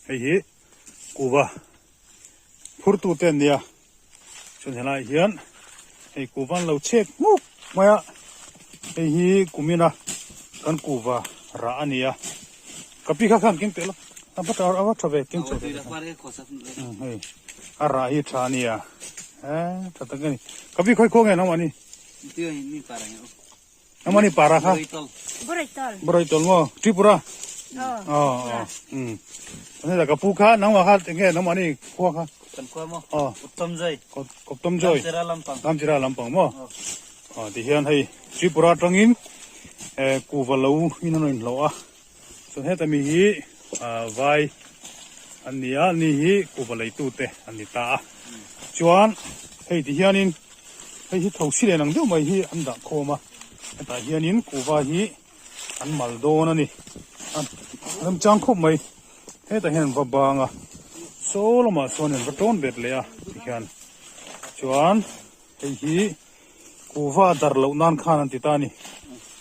Hei hi kuva phurtu te an nia chuan helaiah hian hei kuva an lo chhek hmuk mai a hei hi kumina kan kuva rah a ni a ka pi kha khan keng teh lo a va tha a va tha ve keng chho ve hei a rah hi tha a nia eh tha tak a ni ka pi khawi khaw nge an awm ani Amani para kha. Boroi tol. Boroi tol mo Tripura. Oh. Oh. Um. Ane la kapu kha nang wa kha nge nang mani khua kha. Kan khua mo. Oh. Uttam joi. Koptam joi. Ramchira lampang. Ramchira lampang mo. Oh. Ti hian hei Tripura tangin eh kuva lo in an in lo a. So heta mi hi vai an ni a ni hi kuva leitu te an ni ta a. Chuan hei ti hianin hei hi tho si len ang deuh mai hi an dah khawm a hetah hianin kuva hi an mal dawn a ni a remchang khawp mai hetah hian an va bang a saw lamah chuan an va tawn bet leh a tikhian chuan hei hi kuva dar loh nan khan an ti ta a ni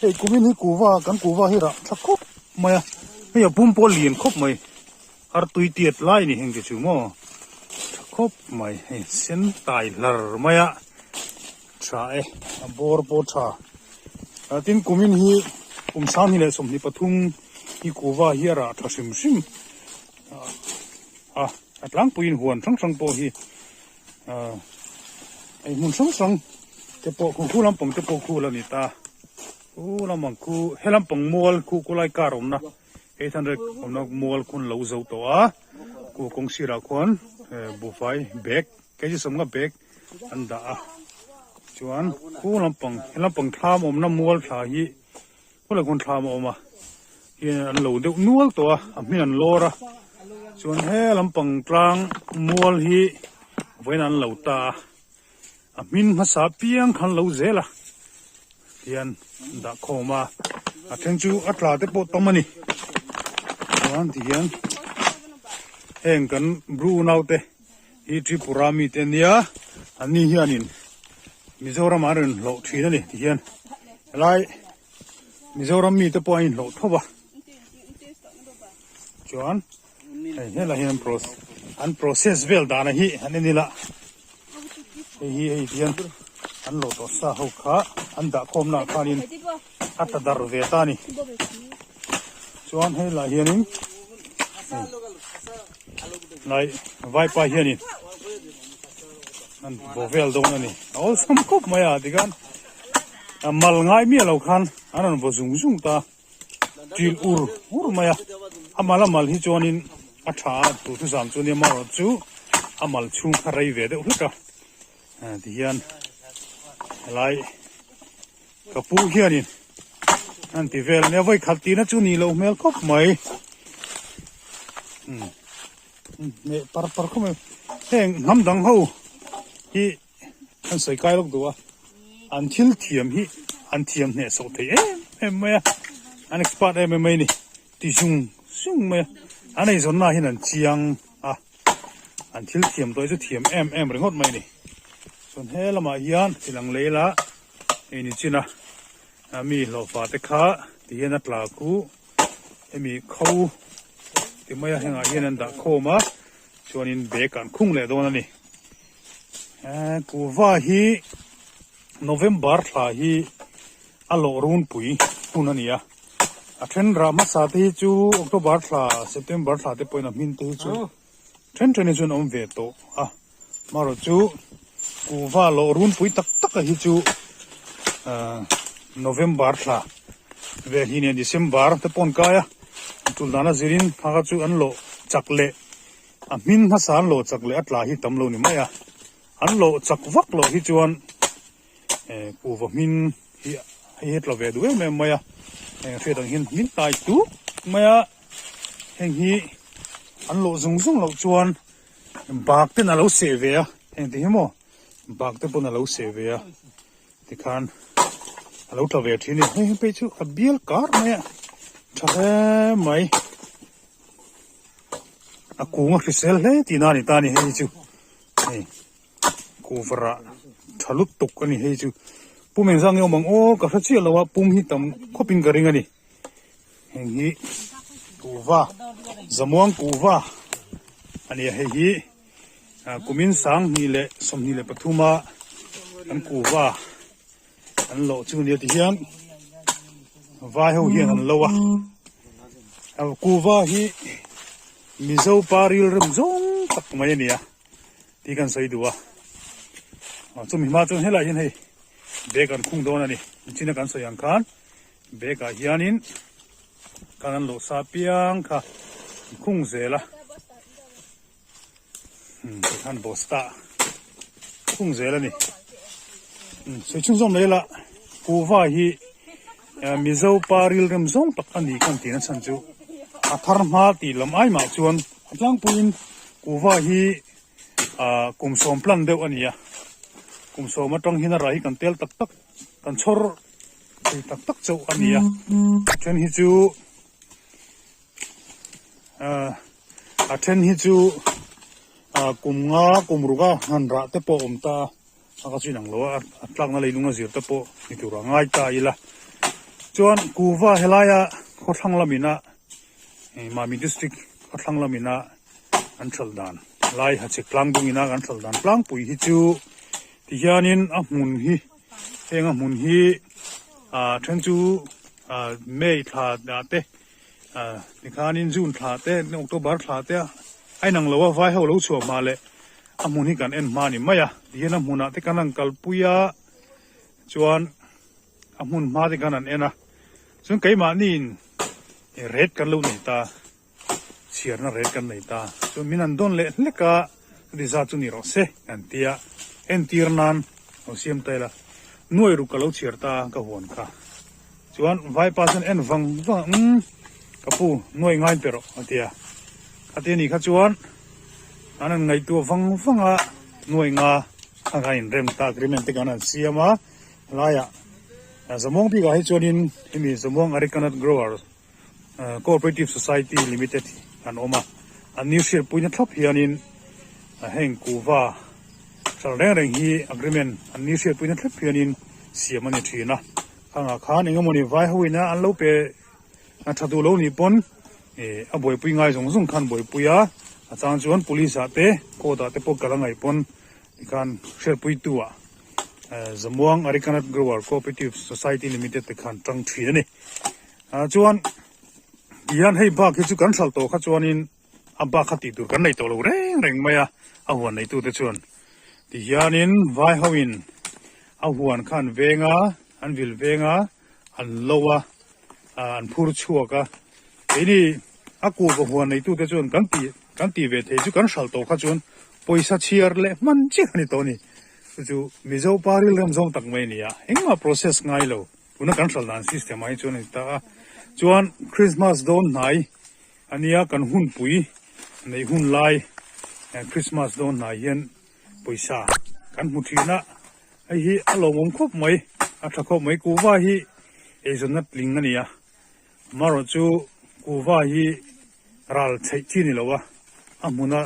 hei kumin hi kuva kan kuva hi rah tha khawp mai a hei a pum pawh a lian khawp mai. Artui tiat lai ni heng te chu maw tha khawp mai hei sen tai hlar mai a tha e a bawr pawh tha a tin kumin hi kum sanghnih leh 23 hi kuva hi a rah tha hrim hrim a a tlangpuiin huan hrang hrang pawh hi ah hei hmun hrang hrang te pawh khu khu lampang te pawh khu la ni ta khu lampang khu he lampang mual khu khulai car awmna. 800 awmna mual khun lo zo tawh a ku kawng sirah khuan buhfai bag kg 50 bag an dah a chuan khu lampang he lampang thlam awmna mual thla hi khulai khuan thlam a awm a hian an lo deuh nual tawh a a hmin an lawr a chuan he lampang tlang mual hi vawiin an lo ta a a hmin hmasa piang khan lo zel a hian dah khawm a a then chu a tla te pawh tam a ni chuan ti hian heng kan bru naute hi Tripura mi te ania an ni hianin Mizoram an rawn hlawh thin a ni ti hian helai Mizoram mi te pawh an inhlawh thawp a chuan hei helai hian an process vel dana hi an en ila. Hei hi hei hian an lo tawh sa ho kha an dah khawm naah khanin a ta dar ve ta a ni. Chuan hei lah hianin lai vaipa hianin an bo vel dawn a ni. A awlsam khawp mai a tikhan a mal ngai miah lo khan an rawn vaw zung zung ta ṭil ur ur mai a. A mal a mal hi chuanin a tha a duhthusam chu nia marawh chu a mal chhung kha rei ve deuh hlek a tihian helai ka pu hianin an ti vel ania vawi khat tihna chu nih loh hmel khawp mai umm hmeh par par khawp mai heng hnam dang ho hi an sawi kai lawk duh a an thil thiam hi an thiam hnehsawh thei em em mai a an expert em em mai a ni. Ti zung zung mai a, an eizawnna ah hian an chiang a, an thil thiam tawh hi chu thiam em em ringawt mai a ni. Chuan he lamah hian thil ang lei la hei ni chin a, mi hlawhfa te kha ti hian a tla khu hemi kho ti mai a hengah hian an dah khawm a, chuanin bag ah an khung leh dawn a ni. Kuhva hi November thla hi a lawh runpui hun a ni a a then rah hmasa te hi chu October thla September thla te pawhin a hmin te hi chu then then hi chuan a awm ve tawh a marawh chu kuhva lawh runpui tak tak a hi chu ah November thla vel hi nia December te pawh an kai a tul dan a zirin kha kha chu an lawh chak leh a hmin hmasa an lawh chak leh a tla hi tam lo ni mai a an lawh chak vak loh hi chuan. Kuhva hmin hi hei hi a tla ve duh em em mai a heng hriat ang hian hmin tai tuk mai a heng hi an lawh zung zung loh chuan bak ten a lo seh ve a heng te hi maw bak te pawn a lo seh ve a tikhan a lo tla ve thin a ni hei phei chu a bial kar mai a tha hle mai a kung a hrisel hle tihna a ni ta a ni hei hi chu hei. Kuhva tha lutuk a ni hei chu pum engzah nge awm ang aw ka hre chiah lo a pum hi tam khawp in ka ring a ni heng hi kuhva zamuang kuhva. a ni a, hei hi kumin 2023 a kan kuhva an lawh chu nia tihian vai ho hian an lo a, kuhva hi Mizo pa rilrem zawng tak mai a ni a tih kan sawi duh a, chumi hma chuan helaiah hian hei bag an khung dawn a ni, nichina kan sawi ang khan bag ah hianin khan an lawh sa piang kha an khung zel a tikhan bosta khung zel a ni sawi chhunzawm leh la kuhva hi Mizo pa rilrem zawng tak a ni kan tih na chhan chu a thar hma tih lam ai mah chuan a tlangpuiin kuhva hi kum sawm plan deuh a ni a kum sawm atang hian a rah hi kan tel tak tak kan chhawr thei tak tak chauh a ni a a then hi chu ahh a then hi chu ah kum nga kum ruk a han rah te pawh a awm ta a a ka chin ang lo a a tlakna leilung a zir te pawh ni tur a ngai ta ila chuan kuhva helaia khawthlang lamina Mami district khawthlang lamina an hralh dan lai hachhek tlang dungina kan hralh dan tlangpui hi chu tihianin a hmun hi heng a hmun hi ah then chu ah May thla ah te ah tikhanin June thla te October thla te a inang lo a vai ho lo chhuah hma leh a hmun hi kan en hma a ni mai a tihian a hmunah te kan han kalpui a chuan a hmun hma te khan an en a chuan keimahniin rate kan lo nei ta. Chhiarna rel kan nei ta. Chuan min han dawn leh hlek a, chuti zat chu ni rawh se kan ti a, entir nan lo siam ta ila, nuai ruk ka lo chhiar ta ka huan kha. Chuan vaipa chuan en vang vang a, umm ka pu nuai ngai pe rawh a ti a. Khatia ni kha chuan an han ngaihtuah vang vang a, nuai nga kha kan inrem ta, agreement te kan han siam a, helaiah Zamuang bikah hi chuanin hemi Zamuang Arecanut Growers, Cooperative Society Limited an awm a, an ni hriatpuina thlap hianin heng kuhva hralh reng reng hi agreement an ni hriatpuina thlap hianin siam a ni thin a, khangah khan eng emawni vai ho ina an lo pe a tha duh lo nih pawn ih a buaipui ngai zawng zawng khan buaipui a, a chang chuan police ah te court ah te pawh kal a ngaih pawn tikhan hriatpuitu ah Zamuang Arecanut Grower Cooperative Society Limited te khan tang thin a ni. Ah chuan tihian hei bak hi chu kan hralh tawh kha chuanin a bak kha tih tur kan nei tawh lo reng reng mai a, a huan neitute chuan tihianin vai hoin a huan kha an veng a, an vil veng a, an lo a, ah an phur chhuak a, keini a kuhva huan neitute chuan kan tih kan tih ve thei chu kan hralh tawh kha chuan pawisa chhiar leh hman chiah a ni tawh a ni. Chu chu Mizo pa rilrem zawng tak mai a ni a, engmah process ngai lo. Tuna kan hralh dan system ah hi chuan a ni ta a, chuan Christmas dawn hnai a nia kan hunpui neih hun lai Christmas dawn hnai hian pawisa kan hmu thin a, hei hi a lawmawm khawp mai, a tha khawp mai, kuhva hi eizawnna tling a ni a, amaherawh chu kuhva hi ral chheih chi a ni lo a, a hmuna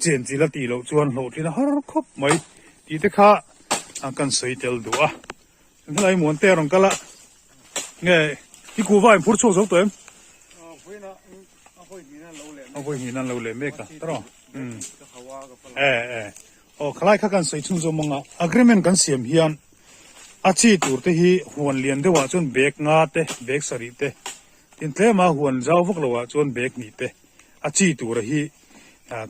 chen chi la tih loh chuan hlawhtlin a har khawp mai tih te kha kan sawi tel duh a. Helai muan te a rawn kal a, nge i kuhva in phur chhuak zo tawh em? A vawi hnih nan lo leh mek a, tawrh e e aw khalai kha kan sawi chhung zawm ang a, agreement kan siam hian a chi tur te hi huan lian deuh ah chuan bag nga te bag sarih te tin tlem a huan zau vak lo ah chuan bag hnih te a chi tur a hi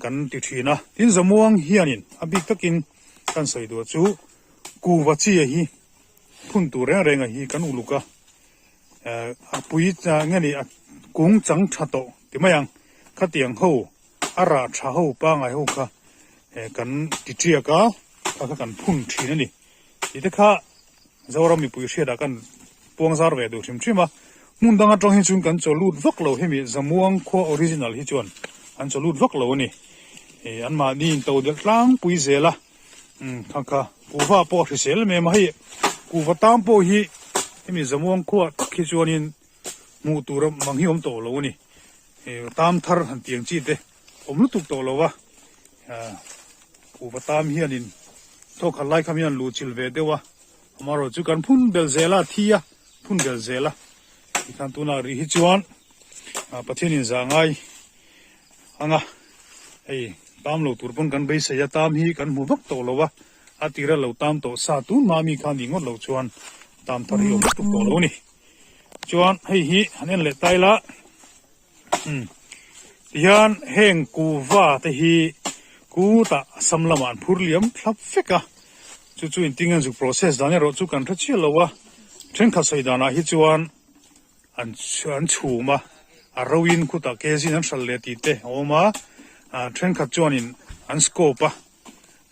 kan ti thin a, tin zamuang hianin a bik takin kan sawi duh chu Kuhva chi a hi phun tur reng reng a hi kan uluk a, a pui nge ni a kung chang tha tawh ti mai ang, khatiang ho a rah tha ho pangai ho kha kan ti tiak a, kha kha kan phun thin a ni. Tih te kha Zoram mipui hriatah kan puang zar ve duh hrim hrim a, hmun dang atang hi chuan kan chaw lut vak lo hemi Zamuang khua original hi chuan an chaw lut vak lo a ni. Anmahni in to delh tlangpui zel a. Umm kha kha kuhva pawh a hrisel em em a hei kuhva tam pawh hi hemi zamuang khuah tak hi chuanin hmuh tur mang hi awm tawh lo a ni ih tam thar han tiang chi te awm lutuk tawh lo a ah kuhva tam hianin thawkhat lai kha hian luh chilh ve deuh a amaherawhchu chu kan phun bel zel a thi a phun bel zel a tikhan tunah rih hi chuan ah Pathianin zah ngai anga hei. Tam lo tur pawn kan beisei a, tam hi kan hmu vak tawh lo a, a tira lo tam tawh sa tun hma mi kha ni ngawt lo chuan tam thar hi awm lutuk tawh lo a ni. Chuan hei hi han en leh ta ila, umm tihian heng kuva te hi kutah sam lamah an phur liam thlap vek a, chu chu inting an zuk process dan erawh chu kan hre chiah lo a, thenkhat sawi danah hi chuan an an chhum a, a ro in khutah kg in an hralh leh tih te a awm a, thenkhat chuanin an scope a,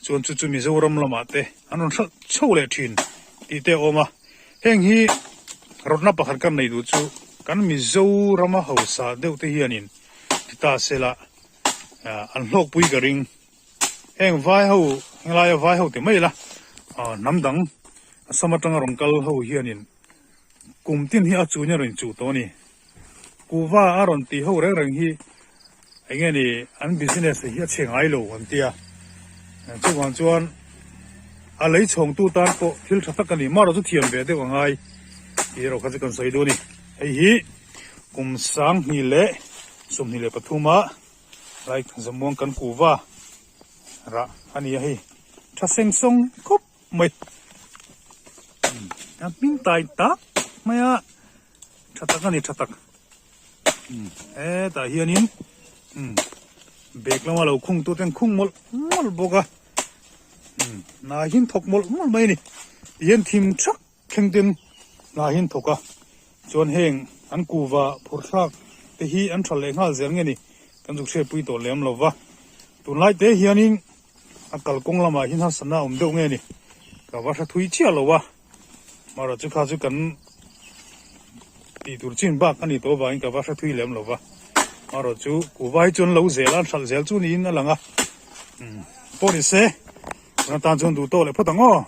chuan chu chu Mizoram lamah te an rawn hralh chho leh thin tih te a awm a, heng hi rawtna pakhat kan nei duh chu kan Mizorama hausa deuh te hianin ti ta sela an hlawkpui ka ring, heng vai ho henglaia vai ho ti mai ila hnam dang Assam atanga rawn kal ho hianin. Kum tin hi a chuin a rawn chuh tawh a ni. Kuva a rawn tih ho reng reng hi eng nge ni an business hi a chhe ngai lo an tia. Chuvang chuan a lei chhawngtu tan pawh thil tha tak a ni. Marawh chu thiam ve deuh a ngai tih erawh kha chu kan sawi duh a ni. Hei hi kum 2023 a like Zamuang kan kuva rah a ni a hei. Tha seng sawng khawp mai a hming tai tak mai a tha tak a ni tha tak hetah hianin bag lama lo khung tu ten khung mawlh mawlh bawk a hna hin thawk mawlh mawlh mai a ni tihian thim thak thleng ten hna hin thawk a chuan heng an kuva phur thlak te hi an tha leh nghal zel nge ni kan zuk hriatpui tawh lem lo va tunlai te hianin. A kalkawng lamah hian harsatna a awm deuh nge ni? Ka va hre thui chiah lo a, marawh chu kha chu kan tih tur chin bak a ni tawh avangin ka va hre thui lem lo va, marawh chu kuhva hi chuan lo zel a, an hralh zel chu niin a lang a, umm pawh ni se, tun atan chuan duh tawk leh phawt ang aw.